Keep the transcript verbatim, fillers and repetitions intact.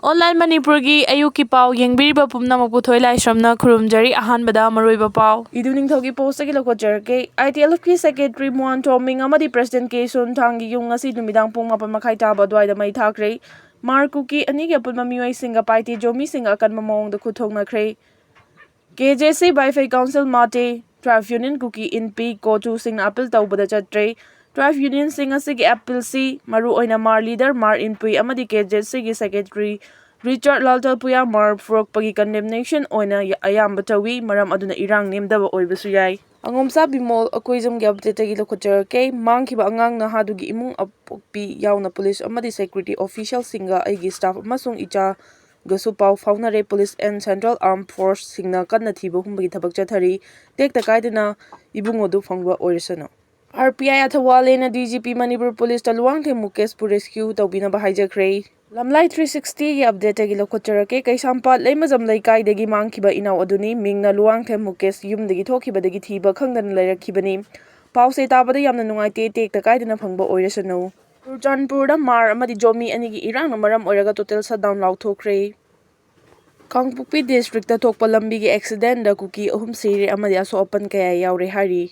Online ꯃꯅꯤꯄꯨꯔꯒꯤ ꯑꯌꯨꯛꯀꯤ ꯄꯥꯎ ꯌꯦꯡꯕꯤꯔꯤꯕ ꯄꯨꯝꯅꯃꯛꯄꯨ ꯊꯣꯏ ꯂꯥꯏꯁ꯭ꯔꯝꯅ ꯈꯨꯔꯨꯝꯖꯔꯤ꯫ ꯑꯍꯥꯟꯕꯗ ꯃꯔꯨꯑꯣꯏꯕ ꯄꯥꯎ꯫ ꯏꯗꯨ ꯅꯤꯡꯊꯧꯒꯤ ꯄꯣꯁꯇꯒꯤ ꯂꯧꯈꯠꯆꯔꯛꯀꯦ꯫ ITLFꯀꯤ ꯁꯦꯀ꯭ꯔꯦꯇꯔꯤ ꯃꯣꯍꯟ ꯊꯣꯃꯤꯡ ꯑꯃꯗꯤ ꯄ꯭ꯔꯦꯁꯤꯗꯦꯟ ꯀꯦ ꯁꯨꯟꯊꯥꯡꯒꯤ ꯌꯨꯝ ꯉꯁꯤ ꯅꯨꯃꯤꯗꯥꯡ ꯄꯨꯡ ꯃꯥꯄꯟ ꯃꯈꯥꯏ ꯇꯥꯕ ꯑꯗꯨꯋꯥꯏꯗ ꯃꯩ ꯊꯥꯈ꯭ꯔꯦ꯫ ꯃꯥꯔ ꯀꯨꯀꯤ ꯑꯅꯤꯒꯤ ꯑꯄꯨꯟꯕ ꯃꯤꯑꯣꯏꯁꯤꯡꯒ ꯄꯥꯏꯇꯦ ꯖꯣꯃꯤꯁꯤꯡꯒ ꯑꯀꯟꯕ ꯃꯑꯣꯡꯗ ꯈꯨꯠ ꯊꯣꯛꯅꯈ꯭ꯔꯦ꯫ KJC ꯕꯥꯏꯐꯩ ꯀꯥꯎꯟꯁꯤꯜ ꯃꯥꯇꯦ, ꯇ꯭ꯔꯥꯏꯕ ꯌꯨꯅꯤꯌꯟ ꯀꯨꯀꯤ ꯏꯟꯄꯤ ꯀꯣꯆꯨꯁꯤꯡꯅ ꯑꯄꯤꯜ ꯇꯧꯕꯗ ꯆꯠꯇ꯭ꯔꯦ꯫ ꯇ꯭ꯔꯥꯏꯕ ꯌꯨꯅꯤꯌꯟꯁꯤꯡ ꯑꯁꯤꯒꯤ ꯑꯄꯤꯜꯁꯤ ꯃꯔꯨꯑꯣꯏꯅ ꯃꯥꯔ ꯂꯤꯗꯔ ꯃꯥꯔ ꯏꯟꯄꯨꯏ ꯑꯃꯗꯤ KJCꯒꯤ ꯁꯦꯀ꯭ꯔꯦꯇꯔꯤ ꯔꯤꯆꯥꯔꯗ ꯂꯥꯜꯇꯜꯄꯨꯌꯥ ꯃꯥꯔ ꯐꯨꯔꯛꯄꯒꯤ ꯀꯟꯗꯦꯝꯅꯦꯁꯟ ꯑꯣꯏꯅ ꯑꯌꯥꯝꯕ ꯇꯧꯏ, ꯃꯔꯝ ꯑꯗꯨꯅ ꯏꯔꯥꯡ ꯅꯦꯝꯗꯕ ꯑꯣꯏꯕꯁꯨ ꯌꯥꯏ꯫ ꯑꯉꯣꯝꯆꯥ ꯕꯤꯃꯣꯜ ꯑꯀꯣꯏꯖꯝꯒꯤ ꯑꯞꯗꯦꯠꯇꯒꯤ ꯂꯧꯈꯠꯆꯔꯛꯀꯦ꯫ ꯃꯥꯡꯈꯤꯕ ꯑꯉꯥꯡ ꯅꯍꯥꯗꯨꯒꯤ ꯏꯃꯨꯡ ꯑꯄꯣꯛꯄꯤ ꯌꯥꯎꯅ ꯄꯨꯂꯤꯁ ꯑꯃꯗꯤ ꯁꯦꯀ꯭ꯌꯨꯔꯤꯇꯤ ꯑꯣꯐꯤꯁꯤꯌꯦꯜꯁꯤꯡꯒ ꯑꯩꯒꯤ ꯁ꯭ꯇꯥꯐ ꯑꯃꯁꯨꯡ ꯏꯆꯥꯒꯁꯨ ꯄꯥꯎ ꯐꯥꯎꯅꯔꯦ꯫ ꯄꯨꯂꯤꯁ ꯑꯦꯟ ꯁꯦꯟꯇ꯭ꯔꯦꯜ ꯑꯥꯔꯝ ꯐꯣꯔꯁꯁꯤꯡꯅ ꯀꯟꯅ ꯊꯤꯕ ꯍꯨꯝꯕꯒꯤ ꯊꯕꯛ ꯆꯠꯊꯔꯤ꯫ ꯇꯦꯛꯇ ꯀꯥꯏꯗꯅ ꯏꯕꯨꯡꯉꯣꯗꯨ ꯐꯪꯕ ꯑꯣꯏꯔꯁꯅꯨ꯫ RPI ꯑꯊꯋꯥꯂꯦꯅ DGP ꯃꯅꯤꯄꯨꯔ ꯄꯨꯂꯤꯁꯇ ꯂꯨꯋꯥꯡꯊꯦꯝ ꯃꯨꯀꯦꯁꯄꯨ ꯔꯦꯁꯀ꯭ꯌꯨ ꯇꯧꯕꯤꯅꯕ ꯍꯥꯏꯖꯈ꯭ꯔꯦ꯫ ꯂꯝꯂꯥꯏ three sixtyꯒꯤ ꯑꯞꯗꯦꯠꯇꯒꯤ ꯂꯧꯈꯠꯆꯔꯛꯀꯦ꯫ ꯀꯩꯁꯥꯝꯄꯥꯠ ꯂꯩꯃꯖꯝ ꯂꯩꯀꯥꯏꯗꯒꯤ ꯃꯥꯡꯈꯤꯕ ꯏꯅꯥꯎ ꯑꯗꯨꯅꯤ꯫ ꯃꯤꯡꯅ ꯂꯨꯋꯥꯡꯊꯦꯝ ꯃꯨꯀꯦꯁ, ꯌꯨꯝꯗꯒꯤ ꯊꯣꯛꯈꯤꯕꯗꯒꯤ ꯊꯤꯕ ꯈꯪꯗꯅ ꯂꯩꯔꯛꯈꯤꯕꯅꯤ꯫ ꯄꯥꯎꯁꯦ ꯇꯥꯕꯗ ꯌꯥꯝꯅ ꯅꯨꯡꯉꯥꯏꯇꯦ, ꯇꯦꯛꯇ ꯀꯥꯏꯗꯅ ꯐꯪꯕ ꯑꯣꯏꯔꯁꯅꯨ꯫ ꯆꯨꯔꯆꯥꯟꯄꯨꯔꯗ ꯃꯥꯔ ꯑꯃꯗꯤ ꯖꯣꯃꯤ ꯑꯅꯤꯒꯤ ꯏꯔꯥꯡꯅ ꯃꯔꯝ ꯑꯣꯏꯔꯒ ꯇꯣꯇꯦꯜ ꯁꯠꯗꯥꯎꯟ ꯂꯥꯎꯊꯣꯛꯈ꯭ꯔꯦ꯫ ꯀꯥꯡꯄꯣꯛꯄꯤ ꯗꯤꯁꯇ꯭ꯔꯤꯛꯇ ꯊꯣꯛꯄ ꯂꯝꯕꯤꯒꯤ ꯑꯦꯛꯁꯤꯗꯦꯟꯗ ꯀꯨꯀꯤ ꯑꯍꯨꯝ ꯁꯤꯔꯦ ꯑꯃꯗꯤ ꯑꯁꯣꯛ ꯑꯄꯟ ꯀꯌꯥ ꯌꯥꯎꯔꯦ ꯍꯥꯏꯔꯤ꯫